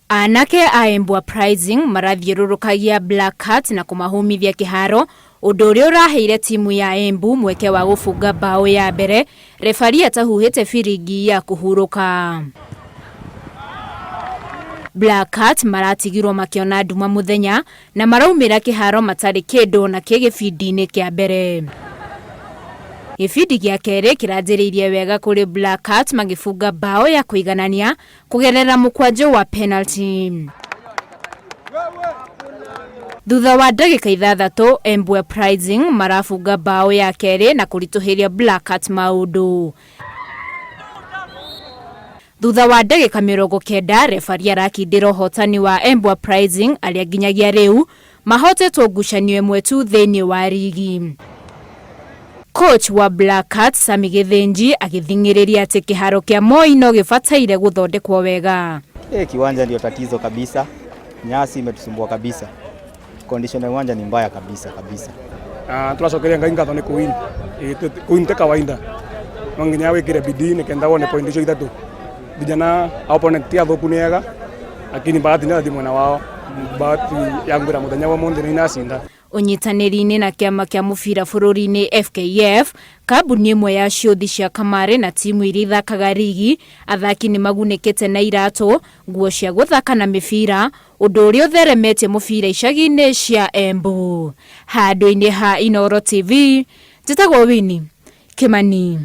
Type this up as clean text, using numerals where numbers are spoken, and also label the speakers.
Speaker 1: Anake a Embu Uprising marathiũrũrũkagia Black Cats na kũmahũmithia kĩharo, ũndũ ũrĩa ũraheire timu ya Embu mweke wa gũbunga mbaũ ya mbere refari atahuhĩte biringi ya kũhurũka. Black Cats maratigirwo makĩona nduma mũthenya na maraumĩra kĩharo matarĩ kĩndũ ona kĩ gĩbindi-inĩ kĩa mbere. Gĩbindi gĩa kerĩ kĩranjĩrĩirie wega kũrĩ Black Cats magĩbunga mbaũ ya kũiganania kũgerera mũkwanjũ wa penalty. Thutha wa ndagĩka 6, Embu Uprising marabunga mbaũ ya kerĩ na kũritũhĩria Black Cats maũndũ. Thutha wa ndagĩka 90, refari arakindĩra ũhotani wa Embu Uprising arĩa nginyagia rĩu mahotetwo ngucanio ĩmwe tu thĩinĩ wa rigi. Coach wa Black Cats Sammy Gĩthĩnji agĩthing'ĩrĩria atĩ kĩharo kĩa Moi no gĩbataire gũthondekwo wega.
Speaker 2: Kiwanja ndio tatizo kabisa, nyasi imetusumbua kabisa, condition ya uwanja ni mbaya kabisa kabisa.
Speaker 3: Tũracokeria Ngai ngatho nĩ kũwin. Kũwin ti kawaida, no nginya wĩkĩre bidii nĩkenda wone point icio ithatũ. Vijana opponent ti athũku, nĩ ega, lakini bahati nĩ mwena wao, bahati yangwĩra mũthenya wa ũmũthĩ nĩ inacinda.
Speaker 1: Ũnyitanĩri-inĩ na kĩama kĩa mũbira bũrũri-inĩ FKF, kambuni ĩmwe ya ciũthi cia kamarĩ na timu iria ithakaga rigi, athaki nĩ magunĩkĩte na iratũ, nguo cia gũthaka na mĩbira, ũndũ ũrĩa ũtheremetie mũbira icagi-inĩ cia Embu. Handũ-inĩ ha Inooro TV, njĩtagwo Winnie Kimani.